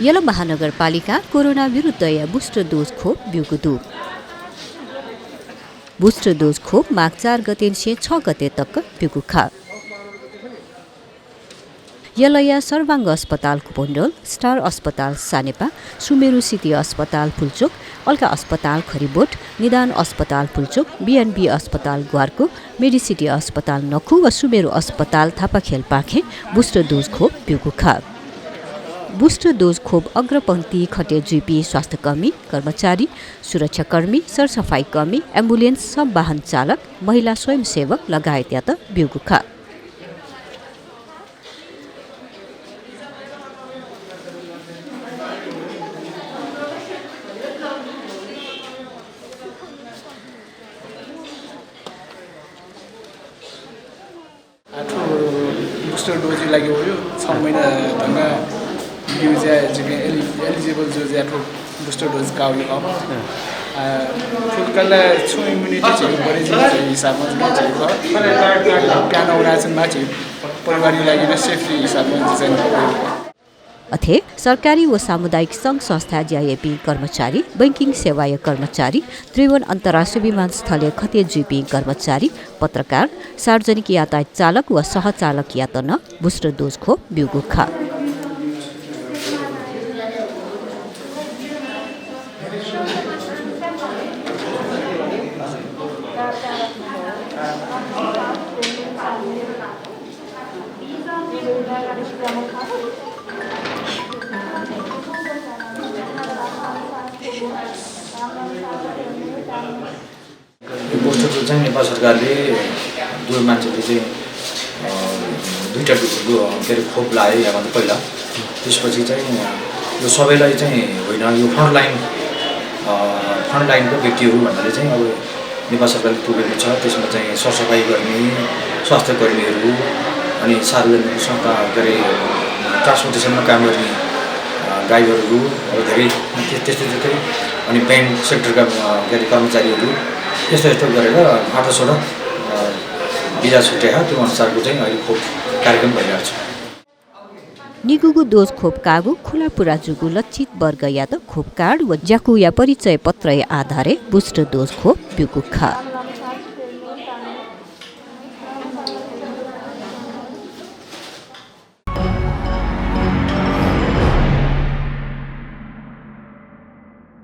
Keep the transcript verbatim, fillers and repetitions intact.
यल महानगरपालिकां कोरोना विरुद्धया booster dose खोप ब्यूगु दु। Booster dose खोप माघ चार गतेनिसें छ गते तक ब्यूगु खः। यलया सर्वाङ्ग अस्पताल कुपनडोल, स्टार अस्पताल सानेपा, सुमेरु सिटी अस्पताल पुल्चोक, अल्का अस्पताल खरिबोट, निदान अस्पताल पुल्चोक, बीएनबी अस्पताल ग्वार्कु, मेडिसिटी अस्पताल नखु व सुमेरु अस्पताल थापाखेलपाखें booster dose खोप ब्यूगु खः। Booster dose खोप अग्रपंक्ति खटे जुइपिं स्वास्थ्यकर्मी, कर्मचारी, सुरक्षाकर्मी, सरसफाइकर्मी, एम्बुलेन्स सब वाहन चालक, महिला स्वयंसेवक लगायतयात ब्यूगु खः। आः थ्व booster dose लागि वयो छ महिना धंगा use याये जिके एलि-, eligible जुयाः थ्व booster dose काःगु खः। आः थ्व काला छुं immunity झीगु बढे जुइ हिसाबमा झीगु खः। प्यान वनाच्वंबलय् झी परिवारया लागि नं safety हिसाबमा झी चाहिँ अथे सरकारी व सामुदायिक संघ संस्थाय् ज्या याइपिं कर्मचारी, बैंकिङ सेवाया कर्मचारी, त्रिभुवन अन्तर्राष्ट्रिय विमानस्थलय् खटे जुइपिं कर्मचारी, पत्रकार, सार्वजनिक यातायात चालक व सहचालकयात नं booster dose खोप ब्यूगु खः। यो booster dose चाहिँ नेपाल सरकारले जो मान्छेले चाहिँ, अ, दुईटा डो-, डो-, के अरे, खोप लाए यहाँभन्दा पहिला। त्यसपछि चाहिँ, अ, यो सबैलाई चाहिँ होइन, यो frontline, अ, frontline को व्यक्तिहरू भन्नाले चाहिँ अब नेपाल सरकारले तोकेको छ। त्यसमा चाहिँ सरसफाइ गर्ने स्वास्थ्यकर्मीहरू, अनि सार्वजनिक संस्था, के अरे, transportation मा काम गर्ने, अ, driver हरू, अब धेरै त्य-, त्यस्तै जस्तै, अनि bank sector का, अ, के अरे, कर्मचारीहरू, यस्तो यस्तो गरेर आठ दसवटा, अ, भिजा छुट्याए, त्यो अनुसारको चाहिँ अहिले खोप कार्यक्रम भइरहेको छ। निगूगु dose खोप काःगु खुला पुरा जूगु लक्षित वर्गयात खोप कार्ड व ज्याकुया परिचय पत्रया आधारय् booster dose खोप ब्यूगु खः।